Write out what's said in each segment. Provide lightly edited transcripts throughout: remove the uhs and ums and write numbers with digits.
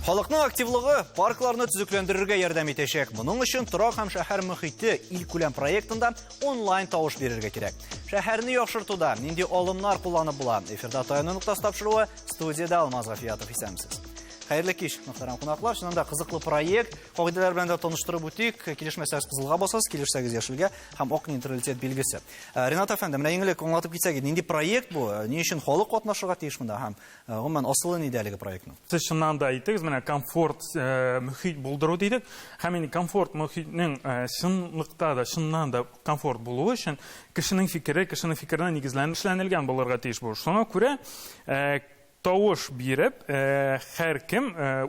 Халыкның активлыгы паркларны төзекләндерергә ярдәм итәчәк. Моның өчен торак һәм шәһәр мөхите илкүләм проектында онлайн тавыш бирергә кирәк. Шәһәрне яхшыртуда нинди алымнар кулланып була? Эфирда таяну ноктасы тапшыруы, студиядә Алмаз Гафиятов исәнмесез. Хәерле кич, мөхтәрәм кунаклар. Чыннан да кызыклы проект. Кагыйдәләр белән дә таныштырып үтик. Килешмәсәгез кызылга басасыз, килешсәгез яшелгә һәм ак нейтралитет билгесе. Э, Ренат әфәнде, менә иң элек аңлатып китсәк, нинди проект бу? Э, ни өчен халык катнашырга тиеш монда һәм э, гомумән асылы нидә әлеге проектның? Сез чыннан да әйттегез, менә комфорт мөхит булдыру дидек. Һәм инде комфорт мөхитнең чынлыкта да, чыннан да комфорт булуы өчен кешенең фикере, кешенең фикеренә нигезләнеп эшләнелгән булырга тиеш бу. Шуңа күрә тавыш биреп, һәркем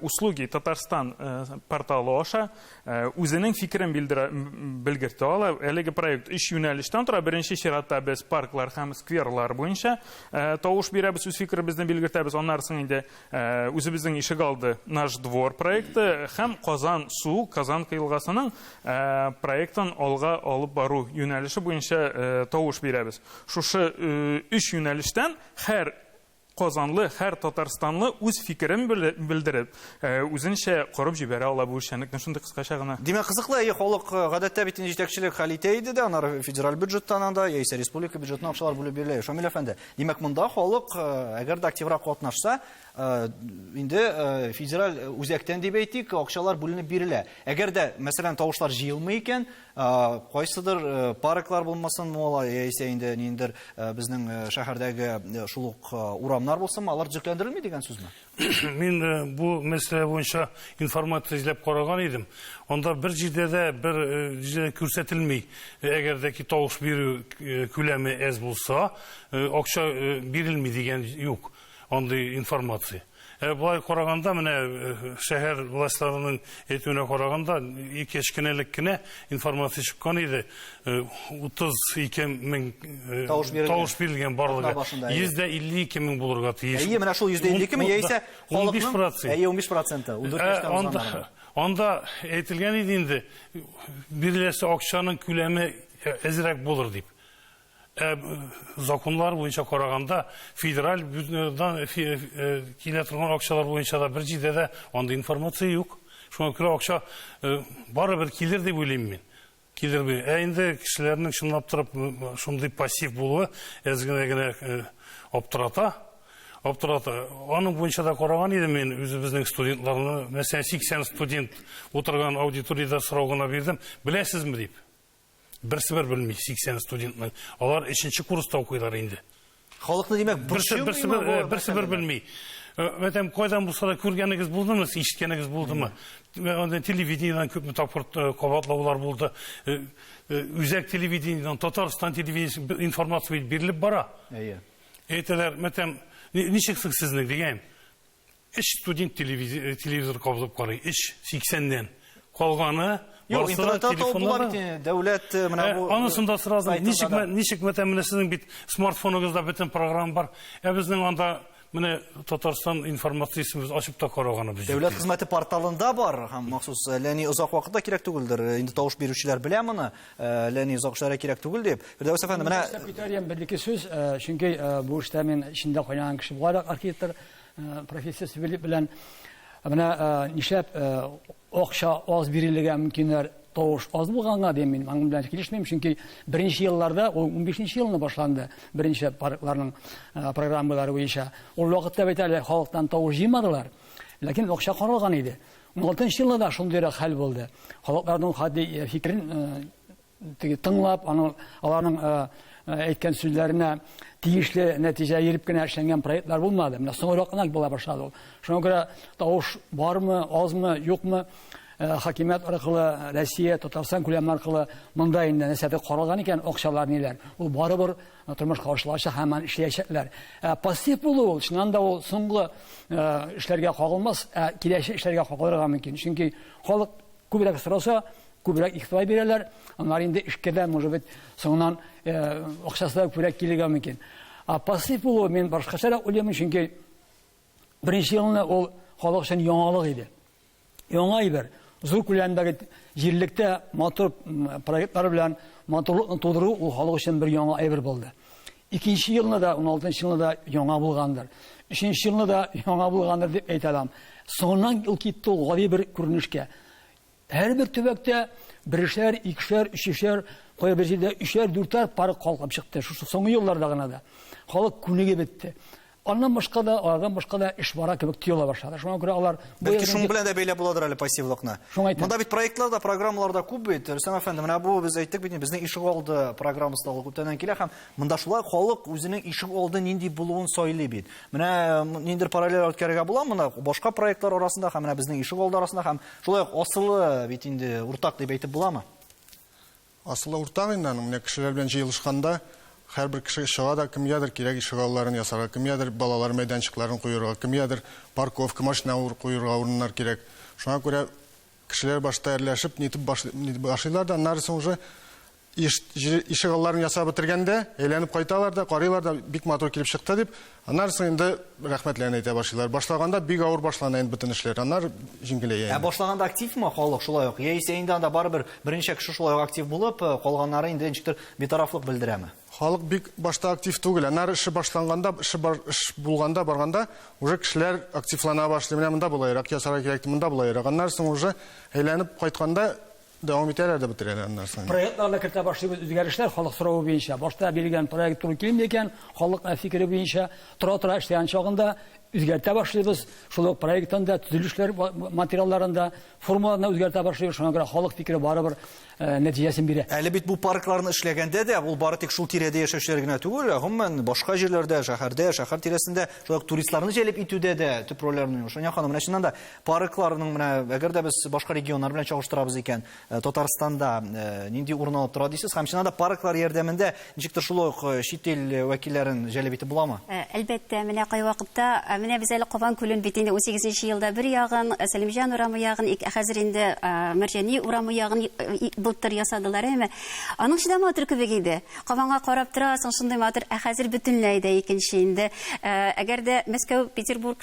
Услуги Татарстан порталы аша үзенең фикерен белдерә, белгертә ала. Әлеге проект өч юнәлештән тора. Беренче чиратта без парклар һәм скверлар буенча тавыш бирәбез, үз фикеребезне белгертәбез. Аннары соң инде үзебезнең ишегалды Наш двор проекты һәм Казан су, Казанка елгасының проектын алга алып бару юнәлеше буенча тавыш бирәбез. Шушы өч юнәлештән һәр Казанлы, һәр татарстанлы үз фикерен белдереп, үзенчә корып җибәрә ала бу эшчәнлекне. Шундый кыскача гына. Димәк, кызыклы, әйе, халык гадәттә бит инде җитәкчелек хәл итә иде дә, аннары федераль бюджеттан анда, яисә республика бюджетына акчалар бүлеп бирелә. Шамил әфәнде, димәк, монда халык, әгәр дә активрак катнашса, инде федераль үзәктән дип әйтик, акчалар бүленеп бирелә. Әгәр дә, мәсәлән, тавышлар җыелмый икән, Кайсыдыр парклар булмасын, алай яисә инде ниндидер безнең шәһәрдәге шул ук урамнар булсынмы, алар төзекләндерелми дигән сүзме? Мин бу мәсьәлә буенча информация эзләп караган идем. Анда бер җирдә дә бер җирдә күрсәтелми. Әгәр дә ки тавыш бирү күләме әз булса, акча бирелми дигән юк андый информация. Ә болай караганда, менә шәһәр властьларының әйтүенә караганда, 2-3 көн элек кенә информация чыккан иде. 32 мең тавыш бирелгән, тавыш бирелгән барлыгы. 152 мең булырга тиеш. Әйе, менә шул 152 мең яисә халыкның 15%. Әйе, 15%. 14 яшьтән узганнар. Анда әйтелгән иде инде, биреләсе акчаның күләме әзрәк булыр дип. Ә законнар буенча караганда, федераль бюджеттан килә торган акчалар буенча да бер җирдә дә андый информация юк. Шуңа күрә акча барыбер килер дип уйлыйм мин. Килер бит. Ә инде кешеләрнең чынлап торып шундый пассив булуы әз генә генә аптырата. Аптырата. Аның буенча да караган идем мин үзебезнең студентларны. Мәсәлән, 80 студент утырган аудиториядә сорау гына бирдем. Беләсезме дип. Берсе бер белми, 80 студентның. Алар өченче курста укыйлар инде. Халыкны димәк, берсе берсе бер, берсе бер белми. Мәтәм, кайдан булса да күргәнегез булдымы, ишеткәнегез булдымы? Анда телевидениедән күпме тапкыр кабатлаулар булды. Үзәк телевидениедән, Татарстан телевидениесе информация бит бирелеп бара. Әйе. Әйтәләр, мәтәм, ничек соң сезнең дигән. Өч студент телевизор кабызып карый, өч, сиксәннән. Калганы Юк, интернетта табып була бит инде, дәүләт менә бу Анысын да сразу, ничек, ничек мәтәм, менә сезнең бит смартфоныгызда бөтен программа бар. Ә безнең анда менә Татарстан информациясен без ачып та караганыбыз юк. Дәүләт хезмәте порталында бар һәм махсус әллә ни озак вакыт та кирәк түгелдер. Инде тавыш бирүчеләр белә моны, әллә ни озак эшләргә кирәк түгел дип. Фирдәвес әфәнде, менә Өстәп китәр идем бер-ике сүз, чөнки бу эштә мин эчендә кайнаган кеше буларак, архитектор профессиясе белән менә нишләп акча аз бирелергә мөмкиннәр, тавыш аз булганга дим мин, аның белән килешмим, чөнки беренче елларда, ул 15 елны башланды, беренче паркларның программалары буенча. Ул вакытта бит әле халыктан тавыш җыймадылар, ләкин акча каралган иде. 16 елда да шундыйрак хәл булды. Халыкларның хәтта фикерен теге тыңлап, аның аларның әйткән сүзләренә тиешле нәтиҗә биреп кенә эшләнгән проектлар булмады. Менә соңрак кына була башлады ул. Шуңа күрә тавыш бармы, азмы, юкмы, хакимият аркылы, Россия, Татарстан күләме аркылы монда инде нәрсәдер каралган икән, акчалар ниләр, ул барыбер тормышка ашырылачак һәм аны эшләячәкләр. Ә пассив булу ул, чыннан да ул соңгы эшләргә кагылмас, ә киләчәк эшләргә кагылырга мөмкин. Чөнки халык күбрәк сораса, күбрәк игътибар бирәләр, аннары инде эшкә дә, может быть, соңыннан акчасы да күбрәк килергә мөмкин. Ә пассив булу мин башкачарак уйлыйм, чөнки беренче елны ул халык өчен яңалык иде. Яңа әйбер, зур күләмдәге җирлектә матур проектлар белән матурлыкны тудыру ул халык өчен бер яңа әйбер булды. Икенче елны да, 16 елны да яңа булгандыр. Өченче елны да яңа булгандыр дип әйтә алам. Соңыннан ул китте ул гади бер күренешкә. Һәрбер төбәктә берешәр, икешәр, өчешәр, кая бер җирдә өчәр, дүртәр парк калкып чыкты. Шушы соңгы елларда гына да. Халык күнегеп бетте. Аннан башка да, алардан башка да эш бара кебек тоела башлады. Шуңа күрә алар Бәлки шуның белән дә бәйләп буладыр әле пассивлыкны. Шуңа әйтәм. Монда бит проектлар да, программалар да күп бит. Рөстәм әфәнде, менә бу без әйттек бит, безнең ишек алды программасы да ул күптәннән килә һәм монда шулай халык үзенең ишек алды нинди булуын сайлый бит. Менә ниндидер параллель үткәрергә була монда башка проектлар арасында һәм менә безнең ишек алды арасында һәм шулай ук асылы бит инде уртак дип әйтеп буламы? Асылы уртак инде аның. Менә кешеләр белән җыелышканда һәрбер кеше чыга да кемгәдер кирәк ишегалларын ясарга, кемгәдер балалар мәйданчыкларын куерга, кемгәдер парковка, машина куерга урыннар кирәк. Шуңа күрә кешеләр башта әрләшеп, нитеп башлыйлар да, аннары соң уже ишегалларын ясап бетергәндә, әйләнеп кайталар да, карыйлар да, бик матур килеп чыкты дип, аннары соң инде рәхмәтләрен әйтә башлыйлар. Башлаганда бик авыр башлана инде бөтен эшләр, аннары җиңеләя Ә инде. башлаганда активмы халык шулай ук? Яисә инде анда барыбер берничә кеше шулай ук актив булып, калганнары инде ничектер битарафлык белдерәме? Халык бик башта актив түгел, аннары эше башланганда, эше бар, эш булганда, барганда уже кешеләр активлана башлый. Менә монда болайрак ясарга кирәк, монда болайрак. Аннары соң уже әйләнеп кайтканда дәвам итәләр дә бетерәләр аннары соң. Проектларны кертә башлыйбыз үзгәрешләр халык соравы буенча. Башта бирелгән проект туры килми икән, халык фикере буенча тора-тора эшләгән чагында үзгәртә башлыйбыз. Шул ук проекттан да, төзелешләр материалларын да, формаларын да үзгәртә башлыйбыз. Шуңа күрә халык фикере барыбер нәтиҗәсен бирә. Әле бит бу паркларны эшләгәндә дә ул бары тик шул тирәдә яшәүчеләр генә түгел, ә гомумән башка җирләрдә, шәһәрдә, шәһәр тирәсендә шулай ук туристларны җәлеп итүдә дә төп рольләрне уйный. Шоня ханым, менә чыннан да паркларның менә әгәр дә без башка регионнар белән чагыштырабыз икән, Татарстанда нинди урын алып тора дисез? Һәм чыннан да парклар ярдәмендә ничектер шулай ук чит ил вәкилләрен җәлеп итеп буламы? Әлбәттә, менә кайвакытта, менә без әле Кабан күлен бит инде 18 елда бер ягын, Сәлимҗан урамы ягын, хәзер инде Мәрҗани урамы ягын былтыр ясадылар, әйме? Аның чыда матур кебек иде. Кабанга карап торасың, шундый матур, ә хәзер бөтенләй дә икенче инде. Әгәр дә Мәскәү, Петербург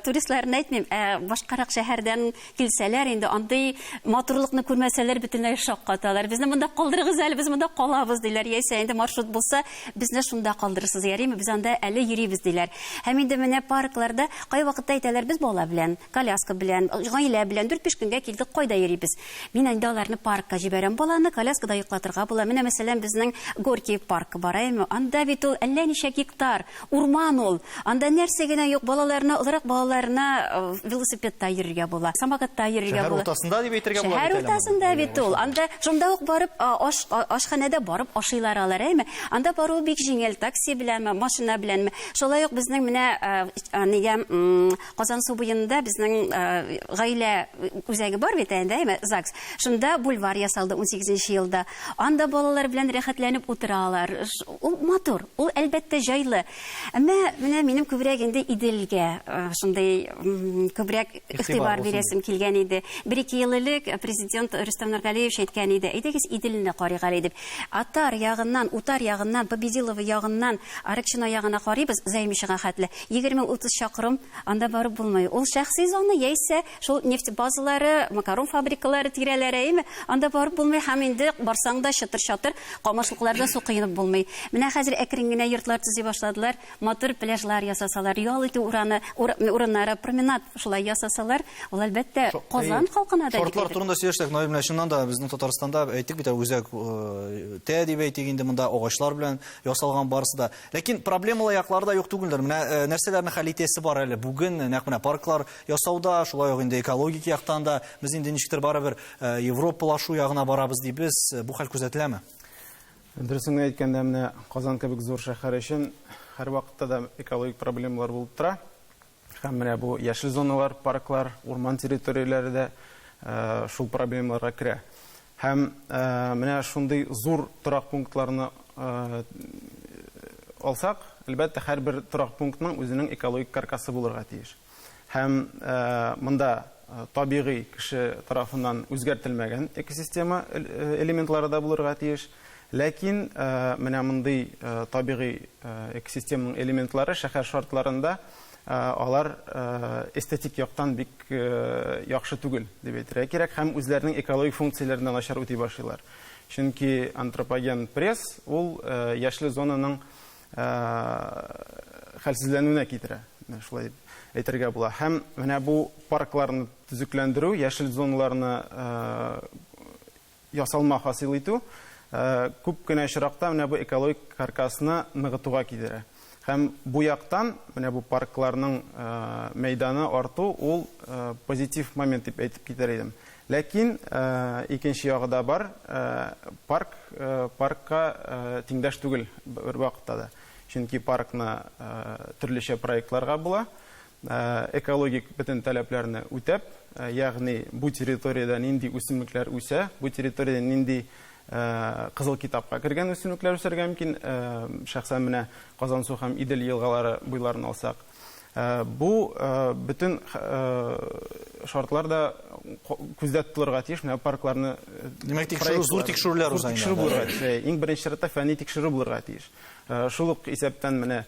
туристларын әйтмим, ә башкарак шәһәрдән килсәләр инде андый матурлыкны күрмәсәләр бөтенләй шаккаталар. Безне монда калдырыгыз әле, без монда калабыз диләр. Яисә инде маршрут булса, безне шунда калдырырсыз, ярыймы, без анда әле йөрибез диләр. Һәм инде менә паркларда кайвакытта әйтәләр, без бала белән, коляска белән, гаилә белән 4-5 көнгә килдек, кайда йөрибез? Мин инде аларны паркка җибәрәм. Баланы коляскада йоклатырга була. Менә мәсәлән, безнең Горький паркы бар, әйме? Анда бит ул әллә ничә гектар урман ул. Анда нәрсә генә юк, балаларына, олырак балаларына велосипедта йөрергә була, самокатта йөрергә Шәһәр була. уртасында дип әйтергә була Шәһәр бит әле моны. уртасында бит ул. Анда шунда ук барып, аш, ашханәдә барып ашыйлар алар, әйме? Анда бару бик җиңел, такси беләнме, машина беләнме. Шулай ук безнең менә нигә Казан су буенда безнең гаилә үзәге бар бит инде, әйме, ЗАГС. Шунда бульвар ясалды 18 елда. Анда балалар белән рәхәтләнеп утыралар. Ул матур, ул әлбәттә җайлы. Әмма менә минем күбрәк инде Иделгә шундый күбрәк игътибар бирәсем килгән иде. Бер-ике ел элек президент Рөстәм Нургалиевич әйткән иде, әйдәгез Иделне карыйк әле дип. Атар ягыннан, Утар ягыннан, Победилово ягыннан Арыкчино ягына карыйбыз, Займишега хәтле. 20-30 чакрым анда барып булмый. Ул шәхси зона яисә шул нефть базалары, макарон фабрикалары тирәләре, әйеме? Анда барып булмый һәм инде барсаң да чатыр-чатыр камышлыкларда су коенып булмый. Менә хәзер әкрен генә йортлар төзи башладылар, матур пляжлар ясасалар, ял итү ураны, урыннары, променад шулай ясасалар, ул әлбәттә Казан халкына да Шартлар турында сөйләштек, Наил, менә чыннан да безнең Татарстанда әйтик бит, үзәк тә дип әйтик инде монда агачлар белән ясалган барысы да. Ләкин проблемалы яклары да юк түгелдер. Менә нәрсәләрне хәл итәсе бар әле бүген, нәкъ менә парклар ясауда, шулай ук инде экологик яктан да без инде ничектер барыбер Европалашу ягына барабыз дибез. Бу хәл күзәтеләме? Дөресен генә әйткәндә, менә Казан кебек зур шәһәр өчен һәрвакытта да экологик проблемалар булып тора. Һәм менә бу яшел зоналар, парклар, урман территорияләре дә шул проблемаларга керә. Һәм менә шундый зур торак пунктларны алсак, әлбәттә, һәрбер торак пунктның үзенең экологик каркасы булырга тиеш. Һәм монда табигый кеше тарафыннан үзгәртелмәгән экосистема элементлары да булырга тиеш. Ләкин менә мондый табигый экосистеманың элементлары шәһәр шартларында алар эстетик яктан бик яхшы түгел дип әйтергә кирәк һәм үзләренең экологик функцияләрен дә начар үти башлыйлар. Чөнки антропоген пресс ул яшел зонаның хәлсезләнүенә китерә. Менә шулай дип әйтергә була. Һәм менә бу паркларны төзекләндерү, яшел зоналарны ясалма хасил итү күп кенә очракта менә бу экологик каркасны ныгытуга китерә. Һәм бу яктан менә бу паркларның мәйданы арту ул позитив момент дип әйтеп китәр идем. Ләкин икенче ягы да бар, парк паркка тиңдәш түгел бер вакытта да. Чөнки паркны төрлечә проектларга була. Экологик бөтен таләпләрне үтәп, ягъни бу территориядә нинди үсемлекләр үсә, бу территориядә нинди кызыл китапка кергән үсемлекләр үсәргә мөмкин, шәхсән менә Казансу һәм Идел елгалары буйларын алсак. Бу бөтен шартлар да күздә тотылырга тиеш, менә паркларны Димәк, тикшерү, зур тикшерүләр уза инде. Тикшерү булырга тиеш. Иң беренче чиратта фәнни тикшерү булырга тиеш. Шул ук исәптән менә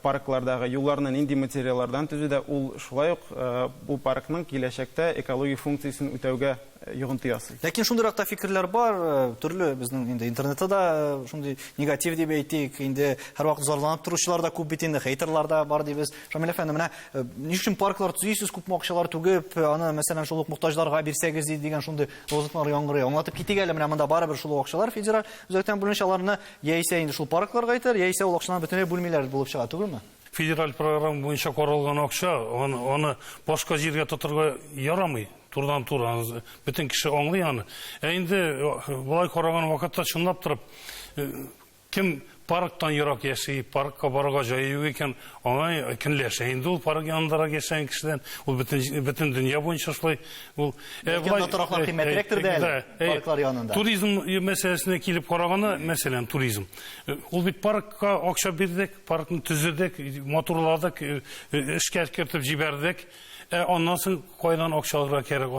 парклардагы юлларны нинди материаллардан төзү дә ул шулай ук бу паркның киләчәктә экологик функциясен үтәүгә йогынты ясый. Ләкин шундыйрак та фикерләр бар, төрле безнең инде интернетта да шундый негатив дип әйтик, инде һәрвакыт зарланып торучылар да күп бит инде, хейтерлар да бар дибез. Шамил әфәнде, менә ни өчен парклар төзисез, күпме акчалар түгеп, аны, мәсәлән, шул ук мохтаҗларга бирсәгез иде дигән шундый лозунглар яңгырый. Аңлатып китик әле, менә монда барыбер шул ук акчалар федераль үзәктән бүленеш, аларны яисә инде шул паркларга итәр, яисә ул акчаны бөтенләй бүлмиләр булып чыга, түгелме? Федераль программа буенча каралган акча, аны башка җиргә тотырга ярамый. Турыдан-туры аны бөтен кеше аңлый аны. Ә инде болай караган вакытта чынлап торып, кем парктан ерак яши, паркка барырга җае юк икән, аңа көнләшә инде ул парк янындарак яшәгән кешедән. Ул бөтен дөнья буенча шулай. Ул, Ләкин анда тораклар кыйммәтрәктер дә әле, парклар янында. Туризм мәсьәләсенә килеп караганда, мәсәлән, туризм. Ул бит паркка акча бирдек, паркны төзедек, матурладык, эшкә кертеп җибәрдек. Аннан соң кайдан акча алырга кирәк,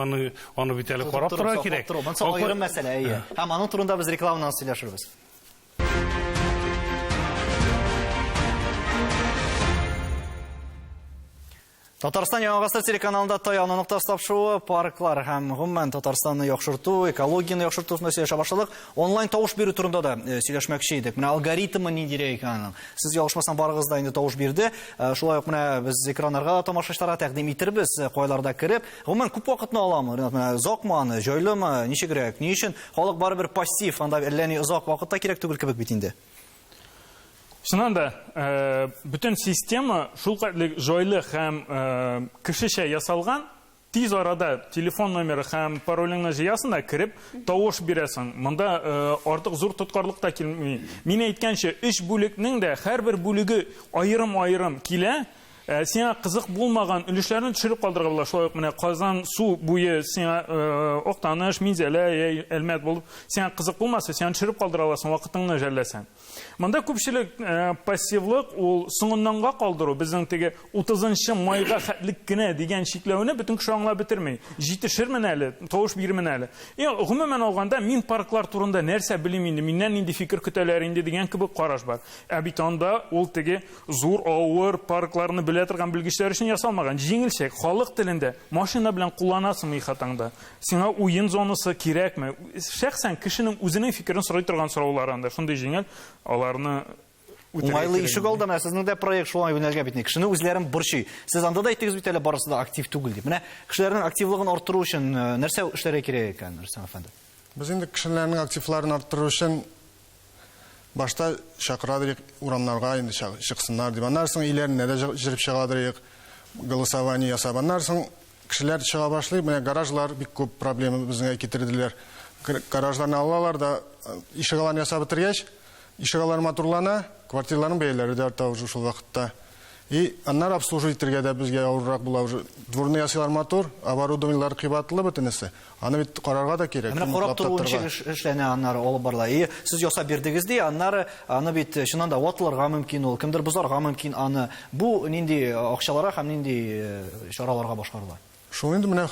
аны бит әле карап торырга кирәк. Монысы аерым мәсьәлә, әйе. Һәм аның турында без рекламадан сөйләшербез. Татарстан Яңа гасыр телеканалында Таяну ноктасы тапшыруы, парклар һәм гомумән Татарстанны яхшырту, экологияне яхшырту турында сөйләшә башладык. Онлайн тавыш бирү турында да сөйләшмәкче идек. Менә алгоритмы ниндирәк икән аның? Сез ялгышмасам барыгыз да инде тавыш бирде. Шулай ук менә без экраннарга да тамашачыларга тәкъдим итербез, кайларда кереп. Гомумән күп вакытны аламы? Ринат, менә озакмы аны, җайлымы, ничегрәк? Ни өчен халык барыбер пассив, анда әллә ни озак вакыт та кирәк түгел кебек бит инде. Чыннан да, бөтен система шулкадәр җайлы һәм кешечә ясалган, тиз арада телефон номеры һәм паролеңне җыясың да кереп тавыш бирәсең. Монда артык зур тоткарлык та килми. Мин әйткәнчә, өч бүлекнең дә һәрбер бүлеге аерым-аерым килә. Сиңа кызык булмаган өлешләрне төшереп калдырырга була. Шулай ук менә Казан су буе сиңа Актаныш, Минзәлә, Әлмәт булып, сиңа кызык булмаса, сиңа төшереп калдыра аласың, вакытыңны жәлләсәң. Монда күпчелек пассивлык ул соңыннанга калдыру, безнең теге 30 майга хәтлек кенә дигән чикләүне бөтен кеше аңлап бетерми. Җитешермен әле, тавыш бирмен әле. Гомумән алганда, мин парклар турында нәрсә белим инде, миннән нинди фикер көтәләр инде дигән кебек караш бар. Ә бит анда ул теге зур, авыр паркларны белә торган белгечләр өчен ясалмаган. Җиңелчә, халык телендә машина белән кулланасыңмы ихатаңда? Сиңа уен зонасы кирәкме? Шәхсән кешенең үзенең фикерен сорый торган сораулар анда. Шундый җиңел, аларны үтәргә Уңайлы кирәк ишек инде. алды, менә сезнең дә проект шулай юнәлгән бит. Кешене үзләрен борчый. Сез анда да әйттегез бит әле, барысы да актив түгел дип. Менә кешеләрнең активлыгын арттыру өчен нәрсә эшләргә кирәк икән, Рөстәм әфәнде? Без инде кешеләрнең активларын арттыру өчен башта чакырадырык урамнарга инде чыксыннар дип. Аннан соң өйләренә дә җырып чыгадырык, голосование ясап. Аннан соң кешеләр чыга башлый. Менә гаражлар бик күп проблема безгә китерделәр. Гаражларны алалар да, ишек аланы ясап бетергәч, ишек алары матурлана, квартираларның бәяләре дә арта уже шул вакытта. И аннары обслуживать итәргә дә безгә авыррак була уже. Дворны ясыйлар матур, оборудованиелар кыйбатлы бөтенесе. Аны бит карарга да кирәк. Менә карап тору Лаптаптырга. ничек эшләнә аннары алып барыла. И сез ясап бирдегез ди, аннары аны бит чыннан да ватылырга мөмкин ул, кемдер бозарга мөмкин аны. Бу нинди акчаларга һәм нинди чараларга башкарыла? Шул инде менә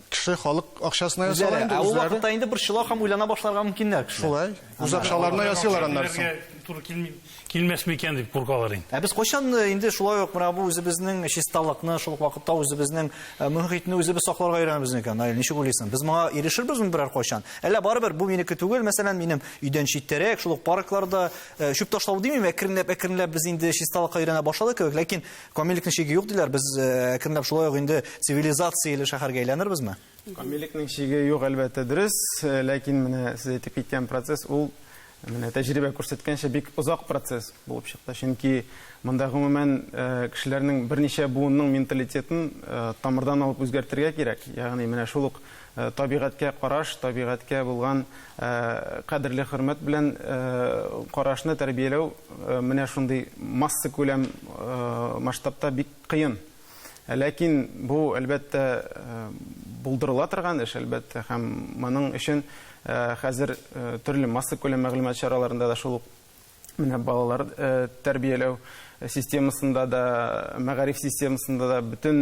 кеше халык акчасына ясала инде Ә ул үзләре. вакытта инде борчыла һәм уйлана башларга мөмкиннәр кешеләр. Шулай. Үз акчаларына ясыйлар аннары соң. туры килми, килмәс микән дип куркалар инде. Ә без кайчан инде шулай ук менә бу үзебезнең чисталыкны, шул ук вакытта үзебезнең мөхитне үзебез сакларга өйрәнәбез микән? Наил, ничек уйлыйсың? Без моңа ирешербезме берәр кайчан? Әллә барыбер бу минеке түгел, мәсәлән, минем өйдән читтәрәк, шул ук паркларда чүп ташлау димим, әкренләп, әкренләп без инде чисталыкка өйрәнә башладык кебек, ләкин камиллекнең чиге юк диләр. Без әкренләп шулай ук инде цивилизацияле шәһәргә әйләнербезме? Камиллекнең чиге юк, әлбәттә, дөрес, ләкин менә сез әйтеп киткән процесс ул менә тәҗрибә күрсәткәнчә бик озак процесс булып чыкты. Чөнки монда гомумән кешеләрнең берничә буынның менталитетын тамырдан алып үзгәртергә кирәк. Ягъни менә шул ук табигатькә караш, табигатькә булган кадерле хөрмәт белән карашны тәрбияләү менә шундый массакүләм масштабта бик кыен. Ләкин бу, әлбәттә, булдырыла торган эш, әлбәттә, һәм моның өчен хәзер төрле массакүләм мәгълүмат чараларында да шул ук менә балалар тәрбияләү системасында да, мәгариф системасында да бөтен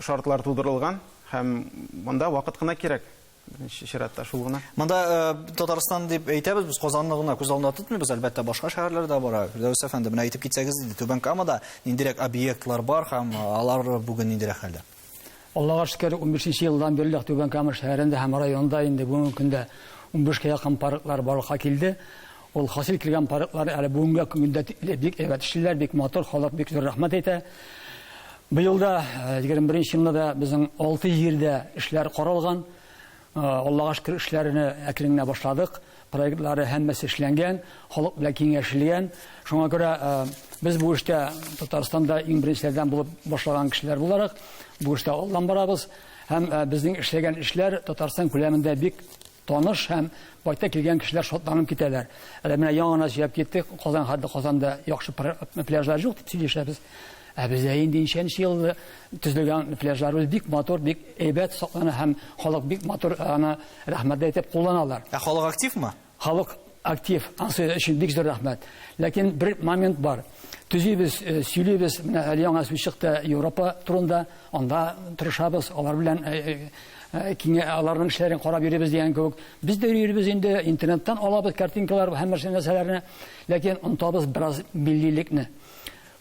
шартлар тудырылган һәм монда вакыт кына кирәк. Беренче чиратта шул гына. Монда Татарстан дип әйтәбез, без Казанны гына күз алдында тотмыйбыз, әлбәттә, башка шәһәрләр дә бар. Фирдәүс әфәнде, менә әйтеп китсәгез иде, Түбән Камада ниндирәк объектлар бар һәм алар бүген ниндирәк хәлдә? Аллага шөкер, 15 елдан бирле Түбән Кама шәһәрендә һәм районында инде бүгенге көндә 15кә якын парклар барлыкка килде. Ул хасил килгән парклар әле бүгенге көндә бик әйбәт эшлиләр, бик матур, халык бик зур рәхмәт әйтә. Быел да, 21 елда да безнең 6 җирдә эшләр каралган. Аллага шөкер, эшләрне әкрен генә башладык. Проектлары һәммәсе эшләнгән, халык белән киңәшелгән. Шуңа күрә без бу эштә Татарстанда иң беренчеләрдән булып башлаган кешеләр буларак, бу эштә алдан барабыз. Һәм безнең эшләгән эшләр Татарстан күләмендә бик таныш һәм байтак килгән кешеләр шатланып китәләр. Әле менә яңа гына сөйләп киттек, Казан хәтле Казанда яхшы пляжлар юк дип сөйләшәбез. Ә бездә инде ничәнче ел төзелгән пляжларыбыз бик матур, бик әйбәт саклана һәм халык бик матур аны рәхмәт әйтеп кулланалар. Ә халык активмы? Халык актив, ансы өчен бик зур рәхмәт. Ләкин бер момент бар. Төзибез, сөйлибез, менә әле яңа сүз чыкты Европа турында, анда тырышабыз, алар белән киңә аларның эшләрен карап йөрибез дигән кебек. Без дә йөрибез инде, интернеттан алабыз картинкалар һәм нәрсәләрне, ләкин онытабыз бераз миллилекне.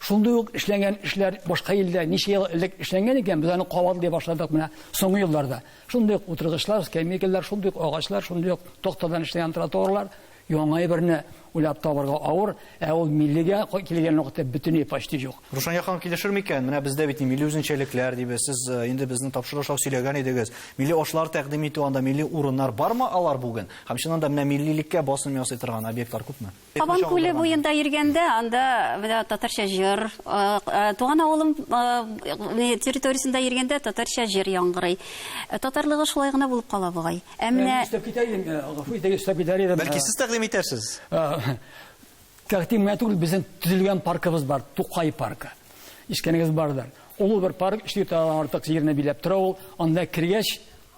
Шундый ук эшләнгән эшләр башка илдә ничә ел элек эшләнгән икән, без аны кабатлый башладык менә соңгы елларда. Шундый ук утыргычлар, скамейкалар, шундый ук агачлар, шундый ук тактадан эшләгән тротуарлар, яңа әйберне уйлап табарга авыр, ә ул миллигә килгән вакытта бөтенләй почти юк. Рушания ханым килешер микән? Менә бездә бит милли үзенчәлекләр дибез. Сез инде безнең тапшыру аша сөйләгән идегез. Милли ашлар тәкъдим итү анда милли урыннар бармы алар бүген? Һәм чыннан да менә миллилеккә басым ясый торган объектлар күпме? Кабан күле буенда йөргәндә анда менә татарча җыр, туган авылым территориясендә йөргәндә татарча җыр яңгырый. Татарлыгы шулай гына булып кала бугай. Ә менә Өстәп китәр идем, гафу итегез, өстәп китәр идем. Бәлки сез тәкъдим итәрсез? Тәкъдим генә түгел, безнең төзелгән паркыбыз бар, Тукай паркы. Ишеткәнегез бардыр. Ул бер парк, 3 гектардан артык җирне биләп тора ул. Анда кергәч,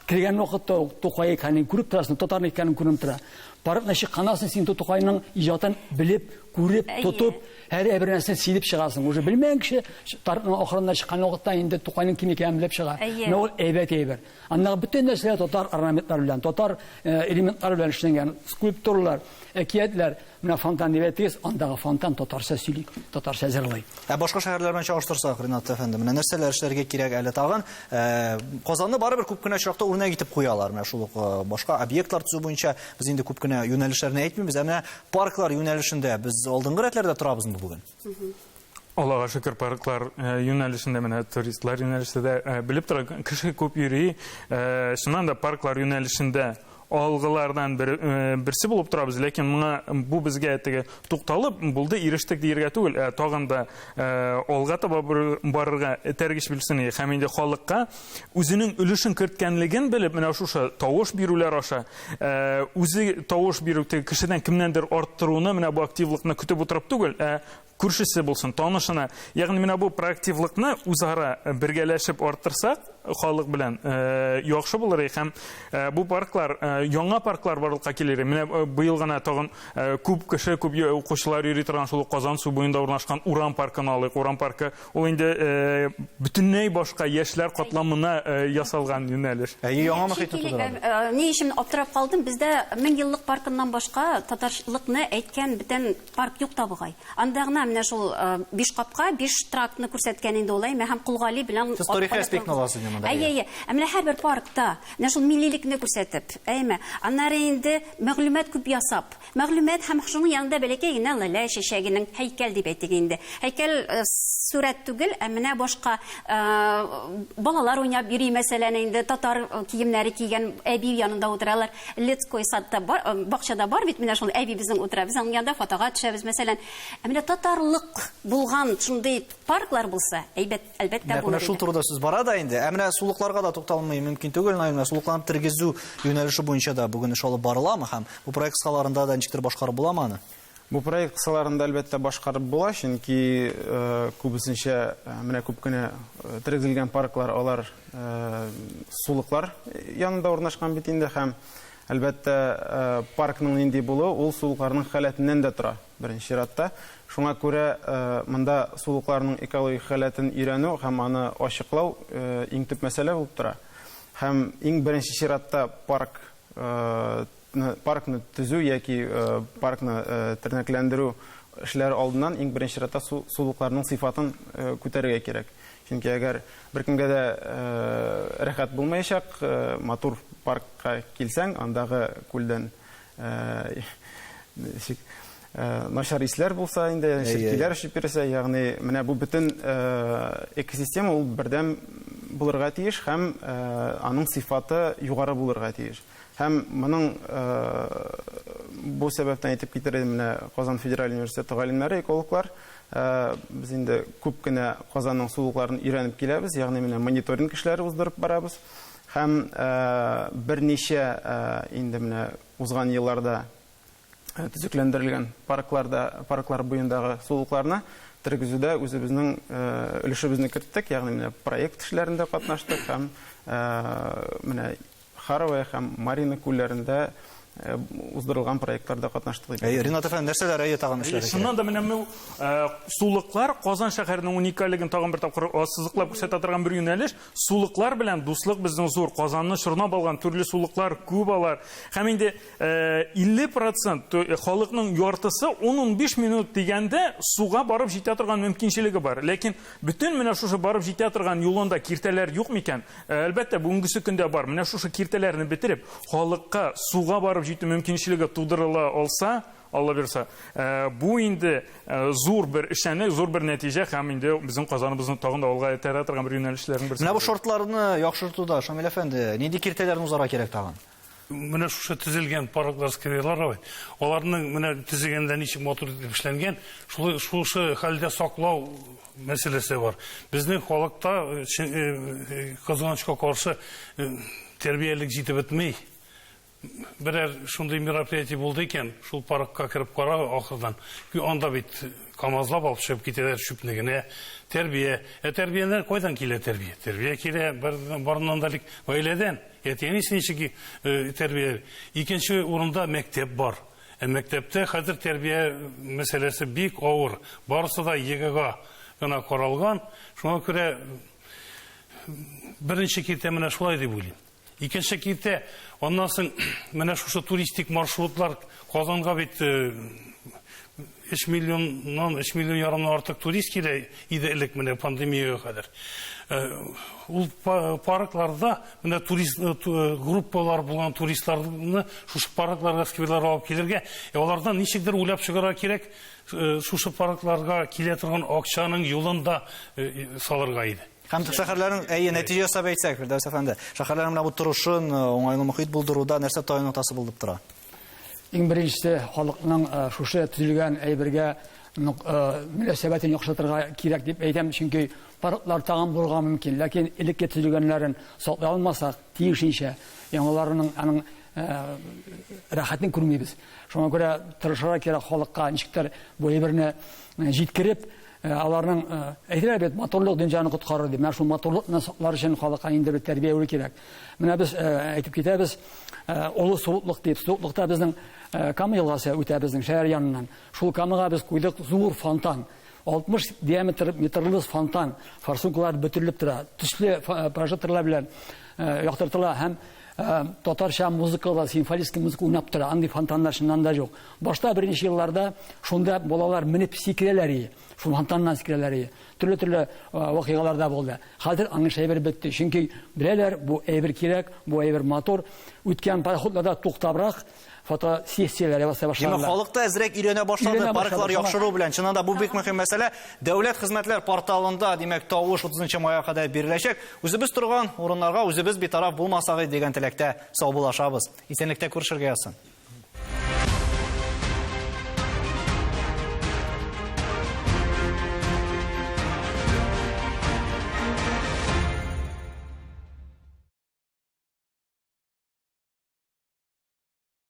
кергән вакытта ук Тукай икәнен күреп торасың, татар икәнен күренеп тора. Паркны чыкканнан соң син Тукайның иҗатын белеп, күреп, тотып, һәр бер нәрсәне сизеп чыгасың. Уже белмәгән кеше паркның ахырында чыккан вакытта инде Тукайның кем икәнен белеп чыга. Менә ул әйбәт әйбер. Андагы бөтен нәрсәләр татар орнаментлары белән, татар элементлары белән эшләнгән, скульптуралар, әкиятләр. Менә фонтан дип әйтегез, андагы фонтан татарча сөйли, татарча җырлый. Ә башка шәһәрләр белән чагыштырсак, Ринат әфәнде, менә нәрсәләр эшләргә кирәк әле тагын? Казанны барыбер күп кенә очракта үрнәк итеп куялар. Менә шул ук башка объектлар төзү буенча без инде күп кенә юнәлешләрне әйтмибез. Ә менә парклар юнәлешендә без алдынгы рәтләрдә торабызмы бүген? Аллага шөкер, парклар юнәлешендә, менә туристлар юнәлешендә дә белеп тора, кеше күп йөри. Чыннан да парклар юнәлешендә алгылардан берсе булып торабыз, ләкин моңа бу безгә теге тукталып булды, ирештек диергә түгел, ә тагын да алга таба барырга этәргеч бирсен иде. Һәм инде халыкка үзенең өлешен керткәнлеген белеп, менә шушы тавыш бирүләр аша, үзе тавыш бирү теге кешедән кемнәндер арттыруны, менә бу активлыкны көтеп утырып түгел, ә күршесе булсын, танышына. Ягъни менә бу проактивлыкны үзара бергәләшеп арттырсак, халык белән яхшы булыр һәм бу парклар, яңа парклар барлыкка килер. Менә быел гына тагын күп кеше, күп укучылар йөри торган шул Казан су буенда урнашкан Урам паркын алыйк. Урам паркы ул инде бөтенләй башка яшьләр катламына ясалган юнәлеш. Әйе, яңа мохитне тудыра. Ни өчен аптырап калдым? Бездә 1000 еллык паркыннан башка татарлыкны әйткән бүтән парк юк та бугай. Анда гына менә шул 5 капка, 5 трактны күрсәткән инде ул, әйме, һәм Колгали белән. Сез тарихи аспектны аласыз инде монда. Әйе, әйе. Ә менә һәрбер паркта менә шул миллилекне күрсәтеп, әйме, аннары инде мәгълүмат күп ясап, мәгълүмат һәм шуның янында бәләкәй генә ләлә чәчәгенең һәйкәл дип әйтик инде. Һәйкәл сурәт түгел, ә менә башка балалар уйнап йөри, мәсәлән, инде татар киемнәре кигән әби янында утыралар. Летской садта бар, бакчада бар бит менә шул әби безнең утыра. Без аның янында фотога төшәбез, мәсәлән. Ә менә татарлык булган шундый парклар булса, әйбәт, әлбәттә булыр. Менә шул турыда сүз бара да инде. Ә менә сулыкларга да тукталмый мөмкин түгел. Менә сулыкларны тергезү юнәлеше буенча да бүген эш алып барыламы һәм бу проект кысаларында да ничектер башкарып буламы аны? Бу проект кысаларында әлбәттә башкарып була, чөнки күбесенчә менә күп кенә тергезелгән парклар алар сулыклар янында урнашкан бит инде, һәм әлбәттә паркның нинди булуы ул сулыкларның халәтеннән дә тора беренче чиратта. Шуңа күрә монда сулыкларның экологик халәтен өйрәнү һәм аны ачыклау иң төп мәсьәлә булып тора. Һәм иң беренче чиратта паркны төзү яки паркны тернәкләндерү эшләре алдыннан иң беренче чиратта сулыкларның сыйфатын күтәрергә кирәк. Чөнки әгәр беркемгә дә рәхәт булмаячак, матур паркка килсәң, андагы күлдән начар исләр булса инде, черкиләр очып йөрсә, ягъни менә бу бөтен экосистема ул бердәм булырга тиеш һәм аның сыйфаты югары булырга тиеш. Һәм моның бу сәбәптән әйтеп китерер идем, менә Казан федераль университеты галимнәре, экологлар, без инде күп кенә Казанның сулыкларын өйрәнеп киләбез, ягъни менә мониторинг эшләре уздырып барабыз. Һәм берничә инде менә узган елларда төзекләндерелгән паркларда, парклар буендагы сулыкларны тергезүдә үзебезнең өлешебезне керттек, ягъни менә проект эшләрендә катнаштык һәм менә Харовая һәм Марина күлләрендә уздырылган проектларда катнаштык. Әйе, Ринат әфәнде, нәрсәләр әйе тагын эшләргә кирәк? Чыннан да менә бу сулыклар Казан шәһәренең уникальлеген тагын бер тапкыр ассызыклап күрсәтә торган бер юнәлеш. Сулыклар белән дуслык безнең зур. Казанны чорнап алган төрле сулыклар күп алар. Һәм инде 50% халыкның яртысы 10-15 минут дигәндә суга барып җитә торган мөмкинчелеге бар. Ләкин бөтен менә шушы барып җитә торган юлында киртәләр юк микән? Әлбәттә, бүгенгесе көндә бар. Менә шушы киртәләрне бетереп, халыкка суга барып җитү мөмкинчелеге тудырыла алса, Алла бирса, бу инде зур бер эшчәнлек, зур бер нәтиҗә һәм инде безнең Казаныбызны тагын да алга этәрә торган бер юнәлешләрнең берсе. Менә бу шартларны яхшыртуда, Шамил әфәнде, нинди киртәләрне узарга кирәк тагын? Менә шушы төзелгән парклар, скверлар бит. Аларның менә төзегәндә ничек матур итеп эшләнгән, шулай шушы хәлдә саклау мәсьәләсе бар. Безнең халыкта кызганычка каршы тәрбиялек җитеп бетми. Берәр шундый мероприятие булды икән, шул паркка кереп кара ахырдан. Анда бит КАМАЗлап алып чыгып китәләр чүпне генә. Тәрбия. Ә тәрбияләр кайдан килә тәрбия? Тәрбия килә барыннан да элек гаиләдән. Әти-әнисе ничек тәрбия. Икенче урында мәктәп бар. Ә мәктәптә хәзер тәрбия мәсьәләсе бик авыр. Барысы да ЕГЭга гына каралган. Шуңа күрә беренче киртә менә шулай дип уйлыйм. Икенче киртә, аннан соң менә шушы туристик маршрутлар Казанга бит 3 миллионнан 3 миллион ярымнан артык турист килә иде элек менә пандемиягә кадәр. Ул паркларда менә турист группалар булган туристларны шушы паркларга, скверларга алып килергә, алардан ничектер уйлап чыгарга кирәк, шушы паркларга килә торган акчаның юлын да салырга иде. Һәм шәһәрләрнең, әйе, нәтиҗә ясап әйтсәк, Фирдәүс әфәнде, шәһәрләрнең менә бу торышын, уңайлы мохит булдыруда нәрсә таяну ноктасы булып тора? Иң беренчесе халыкның шушы төзелгән әйбергә мөнәсәбәтен яхшыртырга кирәк дип әйтәм, чөнки парклар тагын булырга мөмкин, ләкин элекке төзелгәннәрен саклый алмасак, тиешенчә яңаларының аның рәхәтен күрмибез. Шуңа күрә тырышырга кирәк халыкка ничектер бу әйберне җиткереп, Аларның әйтәләр бит, матурлык дөньяны коткарыр дип. Менә шул матурлыкны саклар өчен халыкка инде бер тәрбия бирү кирәк. Менә без әйтеп китәбез, олы суыклык дип. Суыклыкта безнең Кама елгасы үтә безнең шәһәр яныннан. Шул Камага без куйдык зур фонтан. 60 диаметр метрлы фонтан, форсункалар бөтерелеп тора, төсле прожекторлар белән яктыртыла һәм татарча музыка да, симфонический музыка уйнап тора. Андый фонтаннар чыннан да юк. Башта беренче елларда шунда балалар менеп сикерәләр иде. Шул фонтаннан сикерәләр иде. Төрле-төрле вакыйгалар да булды. Хәзер аның әйбер бетте. Чөнки беләләр, бу әйбер кирәк, бу әйбер матур. Үткән пароходларда туктабрак фотосессияләр ясый башладылар. Димәк, халык та әзрәк өйрәнә башлады парклар яхшыру белән. Чыннан да бу бик мөһим мәсьәлә. Дәүләт хезмәтләр порталында, димәк, тавыш 30 майга кадәр биреләчәк. Үзебез торган урыннарга үзебез битараф булмасак иде дигән теләктә саубуллашабыз. Исәнлектә күрешергә язсын.